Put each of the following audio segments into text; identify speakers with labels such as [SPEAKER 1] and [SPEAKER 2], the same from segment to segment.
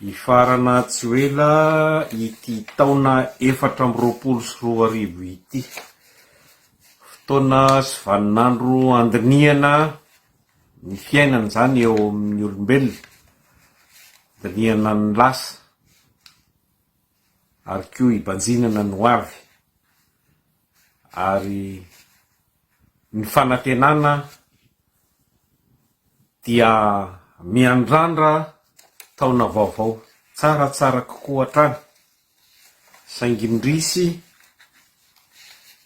[SPEAKER 1] Hifarana tsy ho ela ity taona 2024 ity. Fotoana sy vaninandro handinihana ny fiainana izany eo amin'ny olombelona, handinihana ny lasa ary koa hibanjinana ny ho avy ary ny fanantenana dia miandrandra taona vaovao tsaratsara kokoa hatrany, saingy indrisy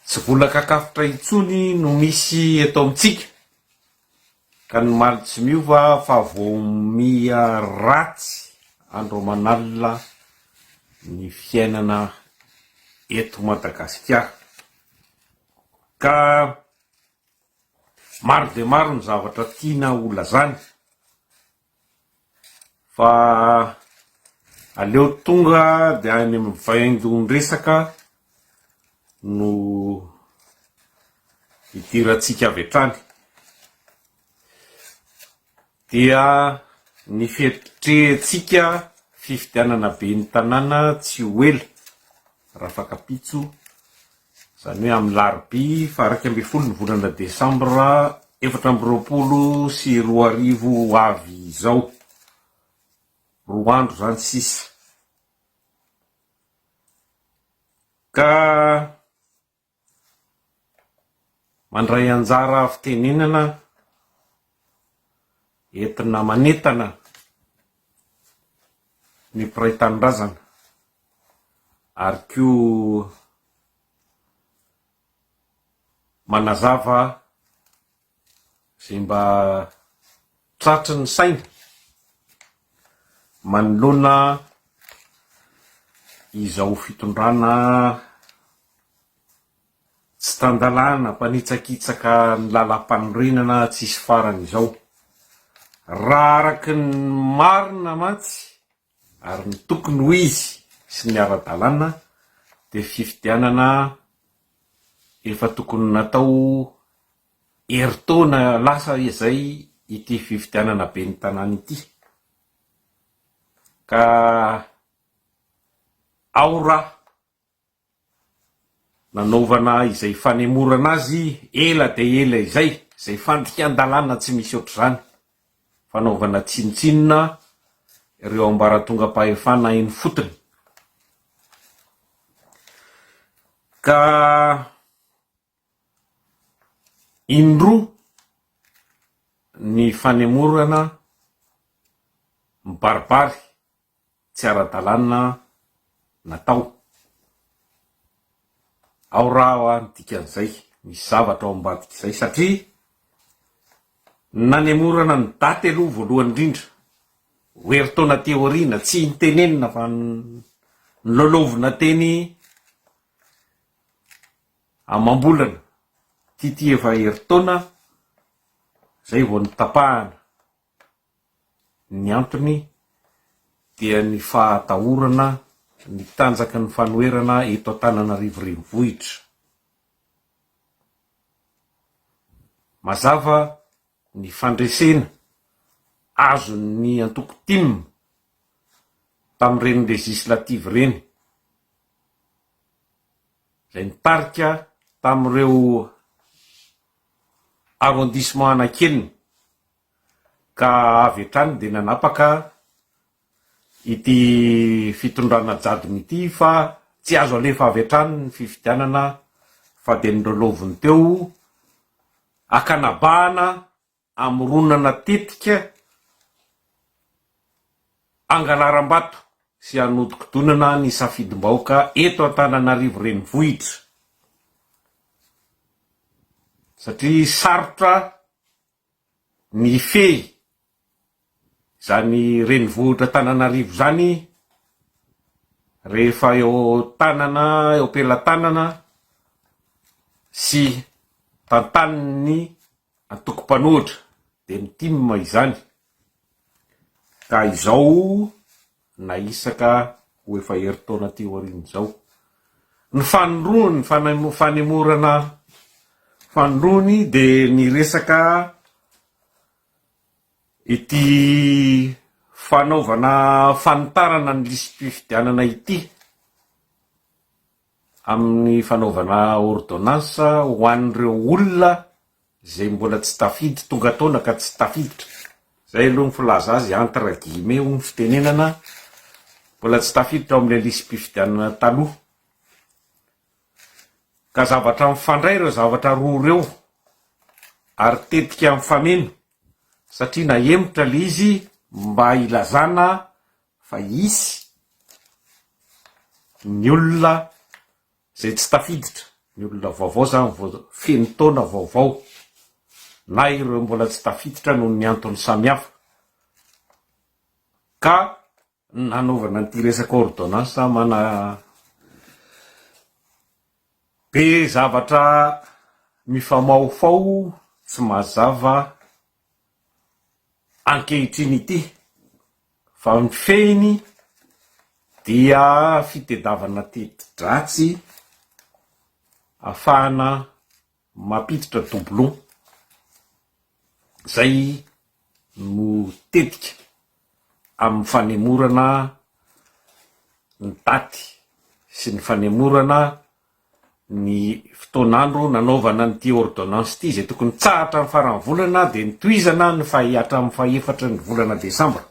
[SPEAKER 1] tsy vola kakafotra intsony no misy eto amintsika ka ny maly tsy miova fa vao miha ratsy andro aman'alina ny fiainana eto Madagasikara ka Maro dia maro ny zavatra tiana ho lazana fa aleo tonga dia any amin'ny vaindohan-dresaka no idirantsika avy hatrany. Dia ny fiatrehantsika fifidianana ben'ny tanàna tsy ho ela, rafakapitso, izany hoe amin'ny larobia faha 11 ny volana desambra 2024 ho avy izao, roa andro izany sisa. Ka Mandray anjara fitenenana entina manentana ny mpiray tanindrazana ary koa manazava izay mba tratry ny saina manoloana izao fitondrana tsy tan-dalàna, mpanitsakitsaka ny lalàmpanorenana tsisy farany izao. Raha araka ny marina mantsy ary ny tokony ho izy sy ny ara-dalàna dia fifidianana efa tokony natao herintaona lasa izay ity fifidianana ben'ny tanàna ity ka ao raha nanaovana izay fanemorana azy ela dia ela izay, izay fandikan-dalàna tsy misy ohatr'izany, fanaovana tsinontsinona ireo ambaratongam-pahefana eny fotony. Ka indroa ny fanemorana mibaribary tsy ara-dalàna natao. Ao raha hoa ny dikan'izay, misy zavatra ao ambadik'izay satria nanemorana ny daty aloha voalohany indrindra, ho herintaona aty aoriana, tsy nitenenina fa nilalaovina teny amam-bolana, ity ity efa herintaona zay vao notapahana. Ny antony dia ny fahatahorana ny tanjaky ny fanoherana eto Antananarivo Renivohitra. Mazava ny fandresena azon'ny antoko tim tamin'ireny législative ireny, izay nitarika tamin'ireo arrondissement anankenina. Ka avy hatrany dia nanapaka ity fitondrana jadona ity fa tsy azo alefa avy hatrany ny fifidianana fa dia nolalaoviny teo akanabahana hamoronana tetika hangalaram-bato sy hanodikodonana ny safidim-bahoaka eto Antananarivo Renivohitra satria sarotra ny hifehy izany renivohitra Antananarivo izany rehefa eo tanana eo am-pelatanana sy tantanin'ny antoko mpanohitra dia ny tim izany ka izao nahisaka ho efa herintaona aty aoriana izao. Ny fanindroany, fanemorana fanindroany dia niresaka ity fanaovana fanitarana ny lisi-pifidianana ity amin'ny fanaovana ordonnance ho an'ireo olona izay mbola tsy tafidy, tonga taona ka tsy tafiditra, izay aloha ny filaza azy entre guillemets hoy ny fitenenana, mbola tsy tafiditra ao amin'ilay lisi-pifidianana taloha. Ka zavatra mifandray ireo zavatra roa ireo ary tetika mifameno satria nahemotra ilay izy mba hilazana fa hisy ny olona izay tsy tafiditra, ny olona vaovao izany vao feno taona vaovao na ireo mbola tsy tafiditra noho ny antony samihafa ka nanaovana an'ity resaka ordonnance mana be zavatra mifamahofaho tsy mazava ankehitriny ity fa ny fehiny dia fitedavana teti-dratsy afahana mampiditra doublon zay no tetika amin'ny fanemorana ny daty sy ny fanemorana ny fotoan'andro nanaovana an'ity ordonnance ity izay tokony nitsahatra ny faran'ny volana dia nitohizana ny faha hatramin'ny fahefatry ny volana desambra.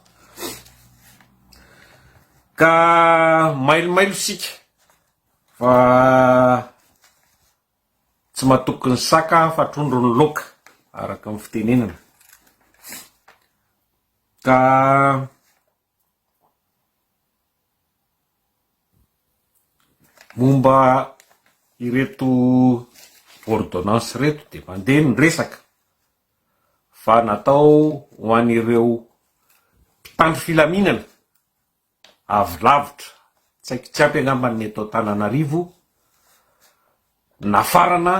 [SPEAKER 1] Ka mailomailo isika fa tsy matoky ny saka fa trondro ny laoka araka ny fitenenana. Ka Momba ireto ordonnance ireto dia mandeha ny resaka fa natao ho an'ireo mpitandro filaminana avy lavitra, tsy haiko tsy ampy angamba ny eto Antananarivo, nafarana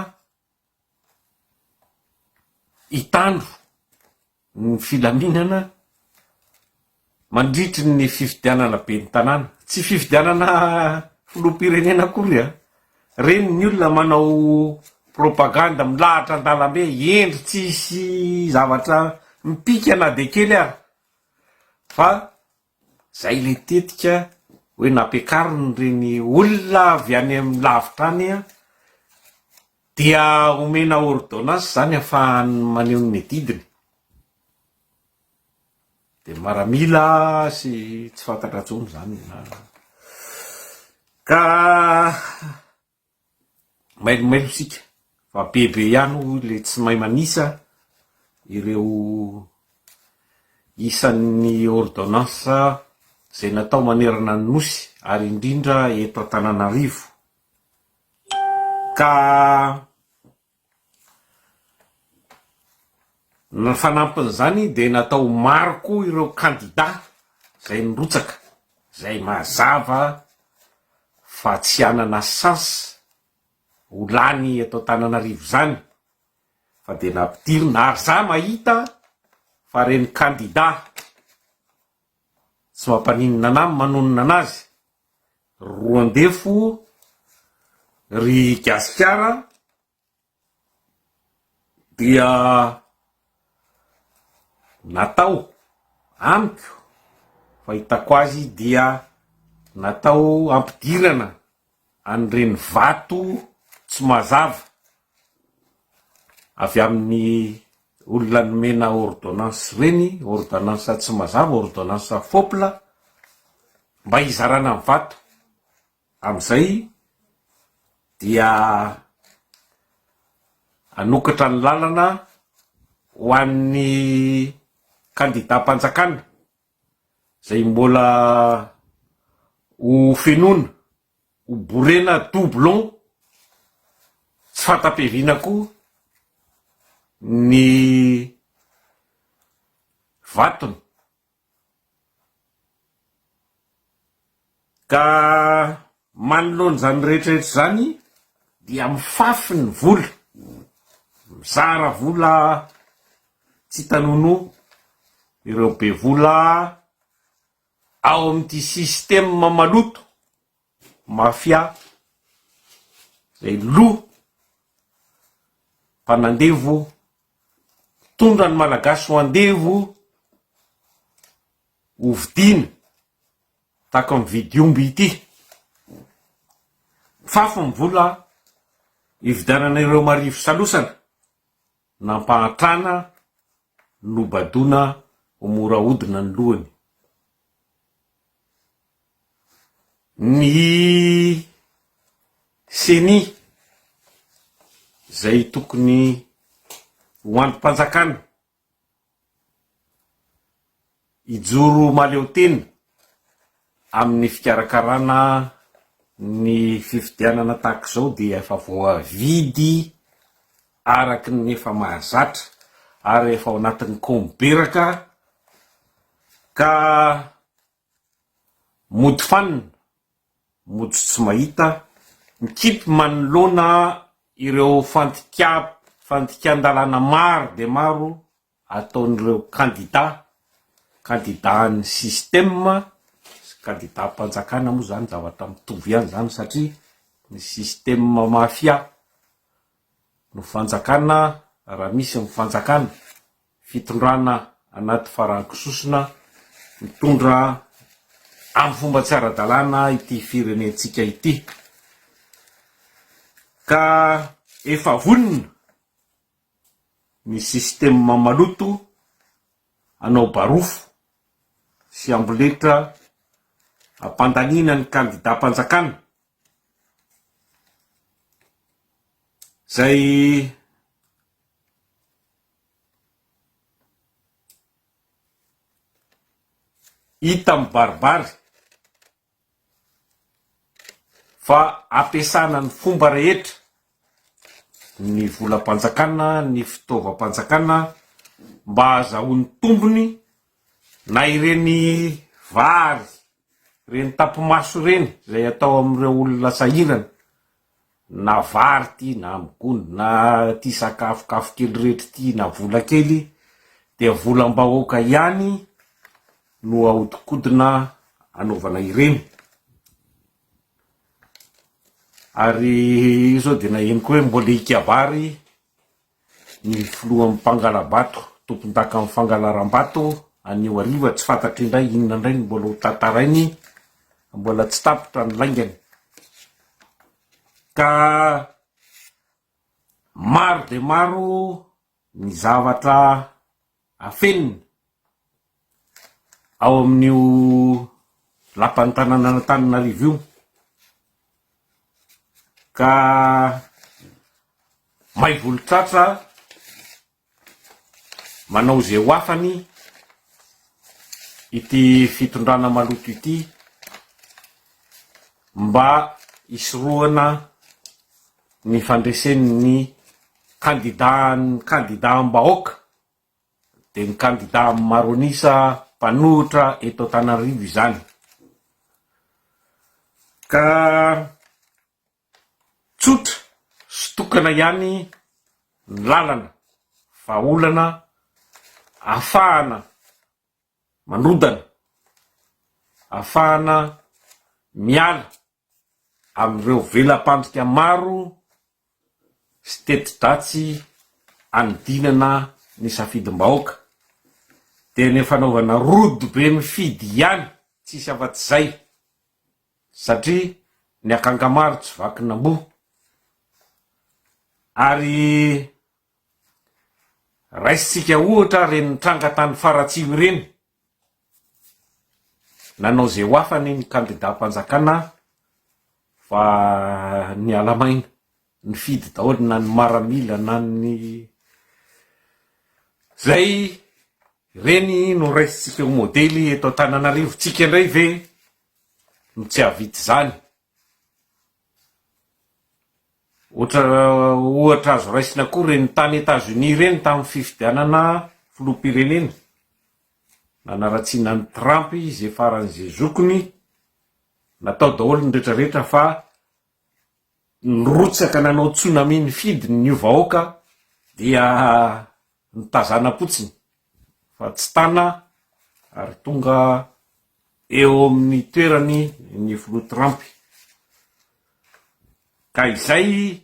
[SPEAKER 1] hitandro ny filaminana mandritry ny fifidianana ben'ny tanàna. Tsy fifidianana filoham-pirenena akory an! Reny ny olona manao propagande milahatra an-dalambe, hendry tsisy zavatra mipika na dia kely ary fa Zay ilay tetika hoe nampiakariny ireny olona avy any amin'ny lavitra any dia omena ordonnance zany afahany maneho ny adidiny. Dia maramila sy tsy fantatra intsony zany na ka Mailomailo isika fa bebe ihany hoy le tsy mahay manisa ireo isan'ny ordonnance izay natao manerana ny Nosy ary indrindra eto Antananarivo ka Ny fanampin'izany dia natao maro koa ireo kandida izay nirotsaka, izay mazava fa tsy hanana chance ho lany eto Antananarivo izany fa dia nampidirina ary za mahita fa ireny kandida tsy mampaninona anah ny manonona anazy, Roandefo, ry Gasikara, dia natao amiko fahitako azy dia natao hampidirana an'ireny vato tsy mazava avy amin'ny olona nomena ordonnance ireny, ordonnance tsy mazava, ordonnance fôpla, mba hizarana ny vato. Amin'izay dia hanokatra ny lalana ho an'ny kandidam-panjakana izay mbola ho fenoina, ho borena doublon, tsy fanta-piaviana koa ny vatony. Ka manoloana izany rehetra rehetra izany dia mifafy ny vola, mizara vola tsy hita nonoa ireo be vola ao amin'ity système maloto, mafia, izay lo mpanandevo Mitondra ny Malagasy ho andevo, Hovidiana tahaka mividy omby ity. Mifafy ny vola hividianana ireo marivo salosana nampahantrana nobadoina ho mora ahodina ny lohany. Ny Ceni izay tokony ho andrim-panjakana Hijoro mahaleotena amin'ny fikarakarana ny fifidianana tahaka izao dia efa voavidy araka ny efa mahazatra ary efa ao anatin'ny kaomiberaka ka mody fanina, mody tsy mahita, mikipy manoloana ireo fandika fandikan-dalàna maro dia maro ataon'ireo kandida, kandidan'ny système sy kandidam-panjakana moa izany zavatra mitovy ihany izany satria ny système mafia no fanjakana raha misy ny fanjakana, fitondrana anaty farango sosona mitondra amin'ny fomba tsy ara-dalàna ity firenentsika ity ka efa vonona ny système maloto hanao barofo sy amboletra hampandaniana ny kandidam-panjakana izay hita mibaribary fa ampiasana ny fomba rehetra, ny volam-panjakana, ny fitaovam-panjakana mba hahazahoany tombony na ireny vary, ireny tapi-maso ireny izay atao amin'ireo olona sahirana, na vary ity na gony na ity sakafokafo kely rehetra ity na vola kely dia volam-bahoaka ihany no ahodikodina anaovana ireny. Ary io zao dia naheno koa hoe mbola hikabary ny filohan'ny mpangala-bato, tompondakan'ny fangalaram-bato anio hariva, tsy fantatro indray inona indray no mbola ho tantarainy, mbola tsy tapitra ny laingany. Ka maro dia maro ny zavatra afenina ao amin'io lapan'ny tanànan'Antananarivo io ka may volon-tratra manao izay ho afany ity fitondrana maloto ity mba hisorohana ny fandresen'ny kandidà kandidàm-bahoaka dia ny kandida maro an'isa mpanohitra eto Antananarivo izany. Ka tsotra sy tokana ihany ny lalana, vahaolana ahafahana manodana, ahafahana miala amin'ireo vela-pandrika maro sy teti-dratsy anodinana ny safidim-bahoaka dia ny fanaovana rodobe mifidy ihany, tsisy afa-tsy izay, satria ny akanga maro tsy vakin'amboa ary raisintsika ohatra ireny nitranga tany Faratsiho ireny, Nanao izay ho afany ny kandidam-panjakana fa niala maina, nifidy daholo na ny maramila na ny zay ireny no raisintsika ho modely eto Antananarivo, tsika indray ve no tsy hahavita izany? Ohatra ohatra azo raisina koa ireny tany Etats-Unis ireny tamin'ny fifidianana filoham-pirenena, nanaratsiana an'i Trump izay faran'izay zokiny, natao daholo ny retraretra fa nirotsaka nanao tsunami nifidy ny vahoaka dia nitazanam-potsiny fa tsy tana ary tonga eo amin'ny toerany ny filoha Trump. Ka izay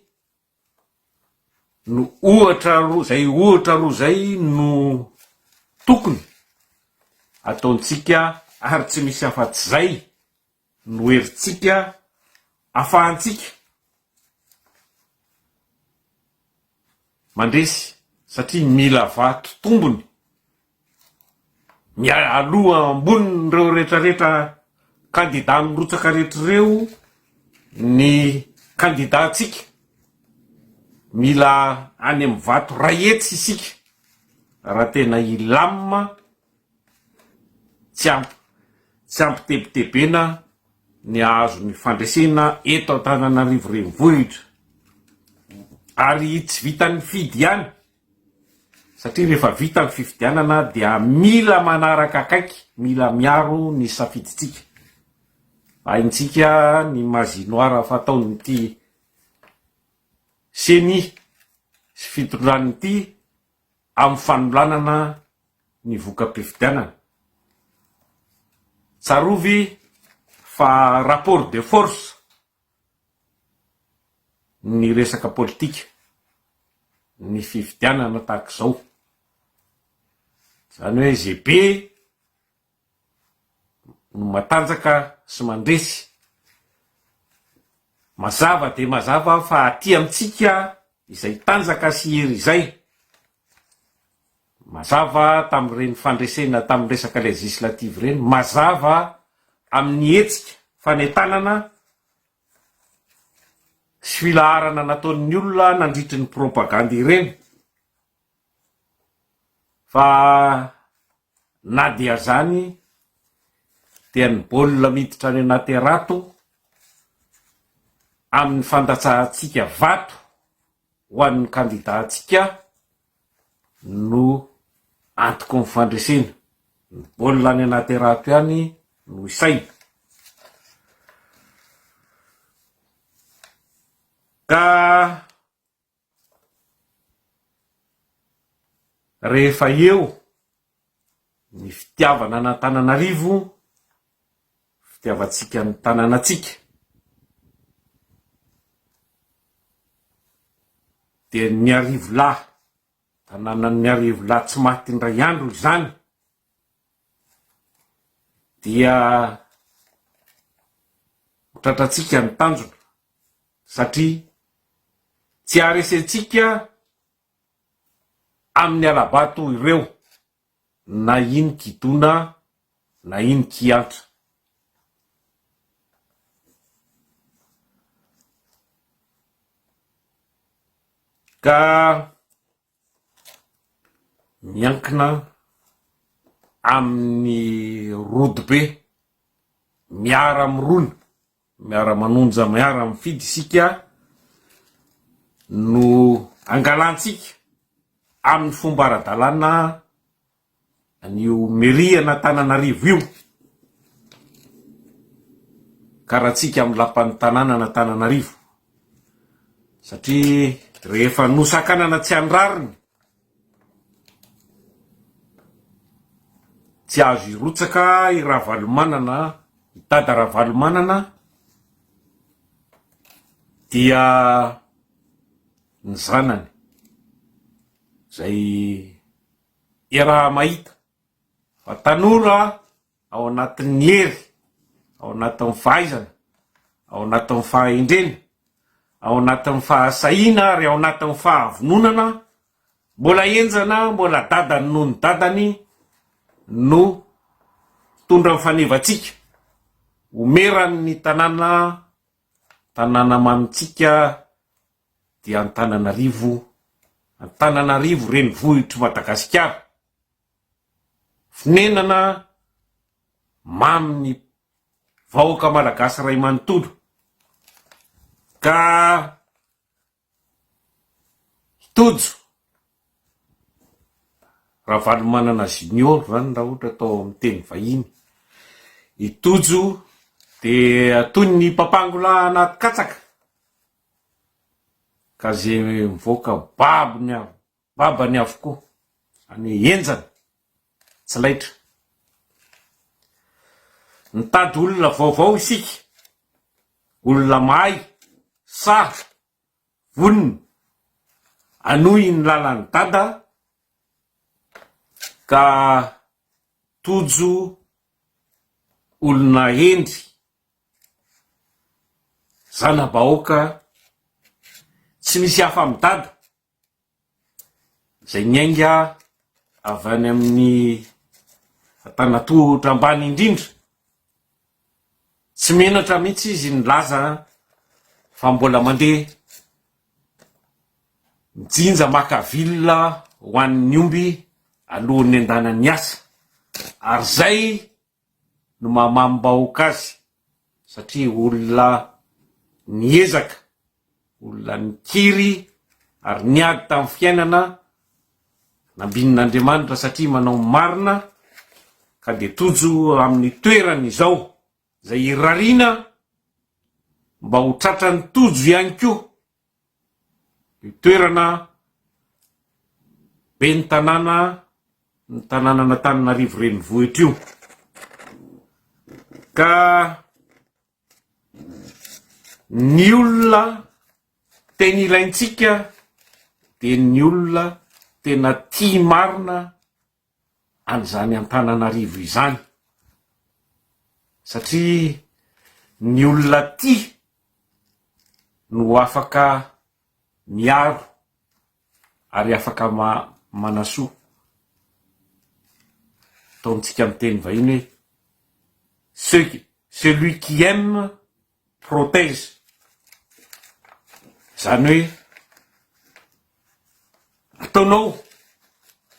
[SPEAKER 1] no ohatra roa, izay ohatra roa izay no tokony ataontsika. ary tsy misy afa-tsy izay no herintsika afahantsika mandresy satria mila vato tombony mialoha ambonin'ireo retraretra kandida mirotsaka rehetra ireo ny kandidantsika, mila any amin'ny vato ray hetsy isika raha tena hilamina tsy ampy tsy ampitebitebena ny hahazo ny fandresena eto Antananarivo renivohitra ary tsy vitan'ny fidy ihany satria rehefa vita ny fifidianana dia mila manaraka akaiky, mila miaro ny safidintsika. Haintsika ny magie noire fataon'ity ceni sy fitondran'ity amin'ny fanolanana ny voka-pifidianana. Tsarovy fa rapport de force ny resaka politika, ny fifidianana tahaka izao. Izany hoe izay be no matanjaka sy mandresy. Mazava dia mazava fa aty amintsika izay tanjaka sy hery izay. Mazava tamin'ireny fandresena tamin'ny resaka législative ireny, mazava amin'ny hetsika fanentanana sy filaharana nataon'ny olona nandritry ny propagandy ireny fa na dia zany dia ny baolina miditra any anaty harato amin'ny fandatsahantsika vato ho an'ny kandidantsika no antoky ny fandresena. Ny baolina any anaty harato ihany no isaina. Ka rehefa eo ny fitiavana an'Antananarivo, fitiavantsika ny tanànantsika, dia ny Arivolahy, tanànan'ny Arivolahy tsy maty indray andro izany, dia ho tratrantsika ny tanjona, satria tsy haharesentsika amin'ny hala-bato ireo na iny kidona na iny kiantra. Ka miankina amin'ny rodobe miara-mirona Miara-manonja miara-mifidy isika no angalantsika amin'ny fomba ara-dalàna an'io mairie an'Antananarivo io, karatsika amin'ny lapan'ny tanànan'Antananarivo, satria rehefa nosakanana tsy an-drariny, Tsy azo hirotsaka i Ravalomanana, i Dada Ravalomanana dia ny zanany izay iaraha-mahita fa tanora ao anatin'ny hery, ao anatin'ny fahaizana, ao anatin'ny fahendrena, ao anatin'ny fahasahiana ary ao anatin'ny fahavononana, mbola henjana, mbola dadany noho ny dadany no mpitondra ny fanevantsika, ho meran'ny tanàna, tanàna mamintsika dia Antananarivo, Antananarivo renivohitr'i Madagasikara. Fonenana mamin'ny vahoaka malagasy iray manontolo ka hitojo Ravalomanana Junior zany raha ohatra atao amin'ny teny vahiny, i Tojo dia toy ny papango lahy anaty katsaka ka ze mivoaka babony avy Babany avokoa, izany hoe henjana, tsy laitra. Nitady olona vaovao isika, olona mahay, sahy, vonona hanohy ny lalan'i Dada ka tojo. Olona hendry, zana-bahoaka tsy misy hafa amin'i Dada, izay niainga avy any amin'ny Antanatohotra ambany indrindra. Tsy menatra mihitsy izy nilaza fa mbola mandeha mijinja maka vilona ho an'ny omby alohan'ny andanany hiasa ary izay no maha-mamim-bahoaka azy satria olona niezaka, olona nikiry ary niady tamin'ny fiainana, nambinin'Andriamanitra satria manao ny marina ka dia tojo amin'ny toerany izao izay irariana mba ho tratran'ny tojo ihany koa io toerana ben'ny tanàna ny tanànan'Antananarivo renivohitra io ka ny olona tena ilaintsika dia ny olona tena tia marina an'izany Antananarivo izany satria ny olona tia no afaka miaro ary afaka manasoa, ataontsika amin'ny teny vahiny hoe ceux qui, celui qui aime protège, izany hoe ataonao,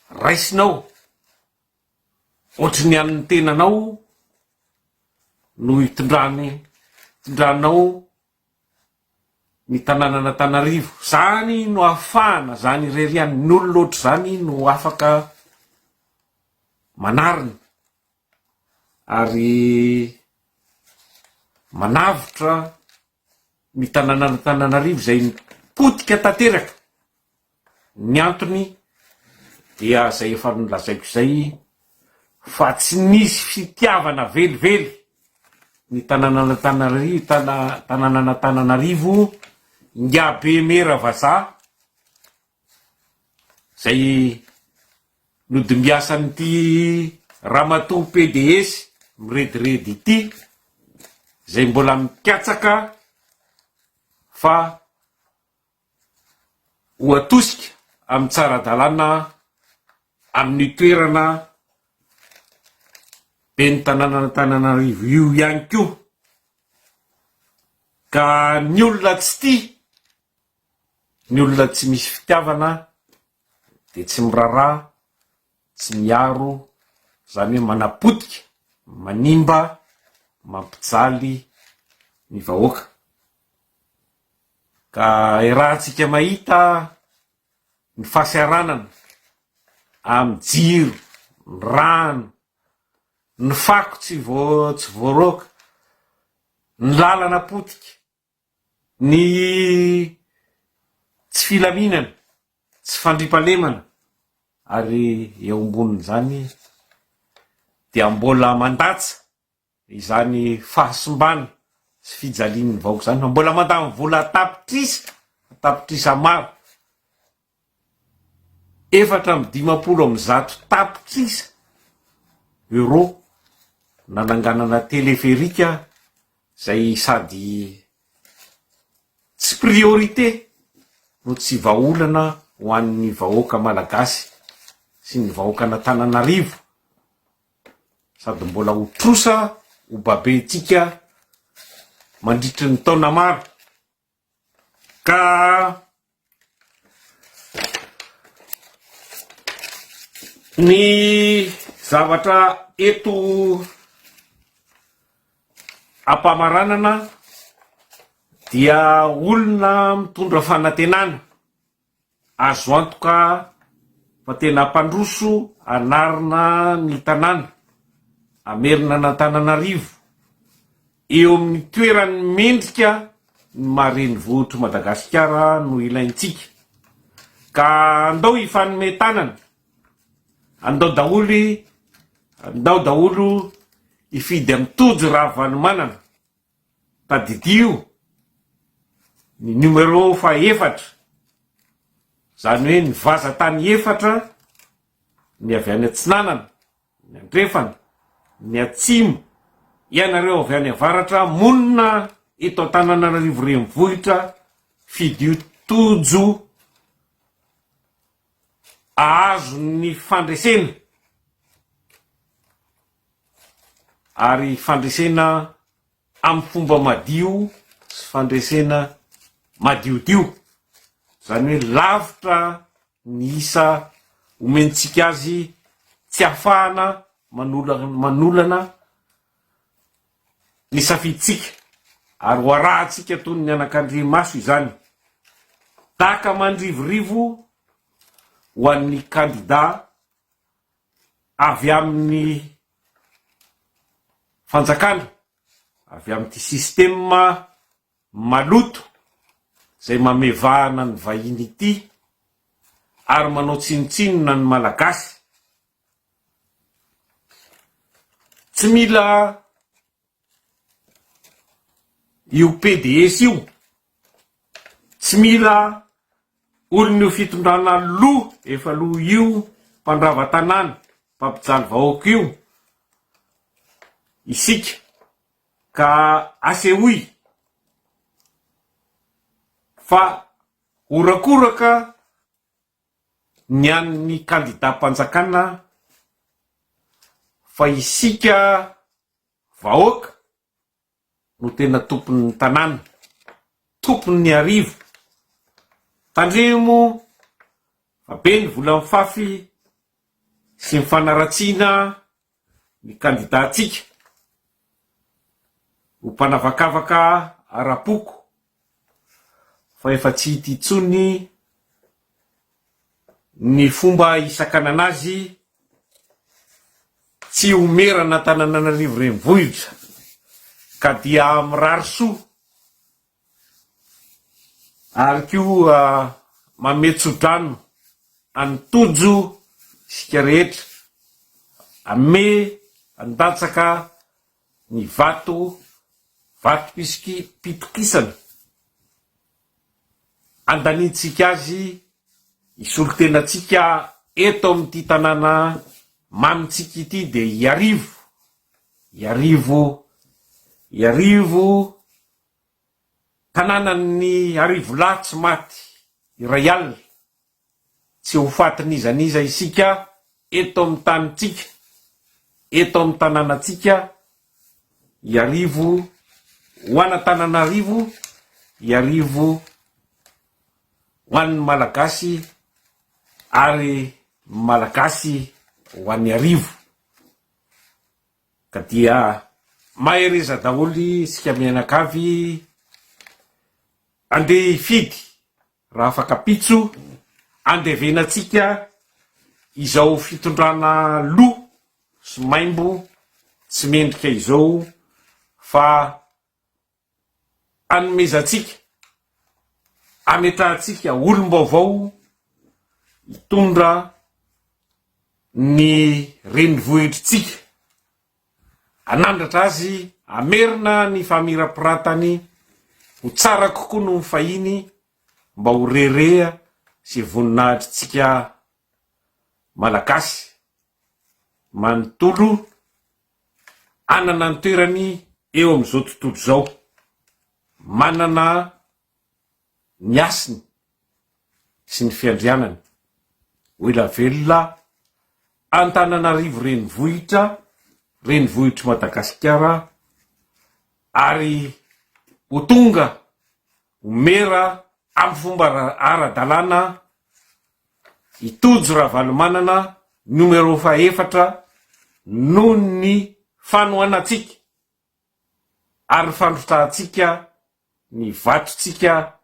[SPEAKER 1] raisinao ohatry ny an'ny tenanao no itondrany, itondranao ny tanànan'Antananarivo. Zany no ahafahana, zany irery ihany, ny olona ohatr'izany no afaka manarina ary manavotra ny tanànan'Antananarivo izay potika tanteraka. Ny antony dia izay efa nolazaiko izay fa tsy nisy fitiavana velively ny tanànan'Antananarivo, tanànan'Antananarivo, Ingahibe Mera vazaha izay nodimbiasan'ity ramatoa pds mirediredy ity izay mbola mikatsaka fa ho atosika amin'ny tsy ara-dalàna amin'ny toerana ben'ny tanànan'Antananarivo io ihany koa ka ny olona tsy tia, ny olona tsy misy fitiavana dia tsy miraharaha, tsy miaro, izany hoe manapotika, manimba, mampijaly ny vahoaka. Ka iarahantsika mahita ny fahasahiranana amin'ny jiro, ny rano, ny fako tsy tsy voaroaka, ny lalana potika, ny tsy filaminana, tsy fandriampahalemana ary eo ambonin'izany dia mbola mandatsa izany fahasimbana sy fijalian'ny vahoaka izany fa mbola mandany vola an-tapitrisa an-tapitrisa maro, 154 tapitrisa euros nananganana teleferika izay sady tsy priorité no tsy vahaolana ho an'ny vahoaka malagasy sy ny vahoakan'Antananarivo sady mbola ho trosa ho babentsika mandritry ny taona maro ka ny zavatra eto ampamaranana dia olona mitondra fanantenana Azo antoka fa tena hampandroso hanarina ny tanàna, hamerina an'Antananarivo eo amin'ny toerany mendrika ny maha renivohitr'i Madagasikara no ilaintsika. Ka andao hifanome tanana, andao daholo, andao daholo hifidy an'i Tojo Ravalomanana. Tadidio ny numéro fahaefatra, izany hoe ny vazantany efatra, ny avy any atsinanana, ny andrefana, ny atsimo, Ianareo avy any avaratra monina eto Antananarivo renivohitra fidio Tojo ahazo ny fandresena ary fandresena amin'ny fomba madio sy fandresena madiodio, izany hoe lavitra ny isa omentsika azy tsy ahafahana manolana ny safidintsika ary ho arahantsika toy ny anakandriamaso izany. Daka mandrivorivo ho an'ny kandida avy amin'ny fanjakana, avy amin'ity système maloto izay mamevahana ny vahiny ity ary manao tsinontsinona ny Malagasy. Tsy mila io pds io, tsy mila olon'io fitondrana lo efa lo io, mpandrava tanàna, mpampijaly vahoaka io isika ka asehoy fa horakoraka ny an'ny kandidam-panjakana fa isika Vahoaka no tena tompon'ny tanàna, tompon'ny arivo. Tandremo fa be ny vola mifafy sy ny fanaratsiana ny kandida-ntsika ho mpanavakavaka ara-poko fa efa tsy hita intsony ny fomba hisakanana azy tsy ho meran'Antananarivo renivohitra ka dia mirary soa ary koa manome tsodrano an'i Tojo isika rehetra ame handatsaka ny vato vatom-pitokisana Andanintsika azy hisolo tena antsika eto amin'ity tanàna mamintsika ity dia Iarivo, Iarivo, Iarivo, tanànan'ny arivolahy tsy maty iray alina. Tsy ho fatin'iza n'iza isika eto amin'ny tanintsika, eto amin'ny tanànantsika, Iarivo ho an'Antananarivo, Iarivo ho an'ny Malagasy ary ny Malagasy ho an'Iarivo. Ka dia mahereza daholo isika mianakavy andeha hifidy. Raha afaka pitso, andevenantsika izao fitondrana lo sy maimbo tsy mendrika izao fa anomezantsika, ametrahantsika olom-baovao hitondra ny renivohitritsika. Hanandratra azy hamerina ny famirapiratany ho tsara kokoa noho ny fahiny mba ho rehareha sy voninahitritsika Malagasy manontolo hanana ny toerany eo amin'izao tontolo izao. Manana ny hasiny sy ny fiandrianany. Ho ela velona Antananarivo renivohitra, renivohitr'i Madagasikara ary ho tonga ho mera amin'ny fomba ara-dalàna i Tojo Ravalomanana numéro fahefatra noho ny fanohanantsika ary fandrotsahantsika ny vatontsika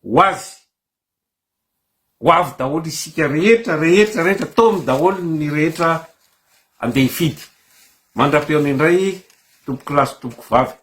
[SPEAKER 1] ho azy. Ho avy daholo isika rehetra rehetra rehetra, taomy daholo ny rehetra andeha hifidy. Mandra-pihaona indray tompoko lahy sy tompoko vavy.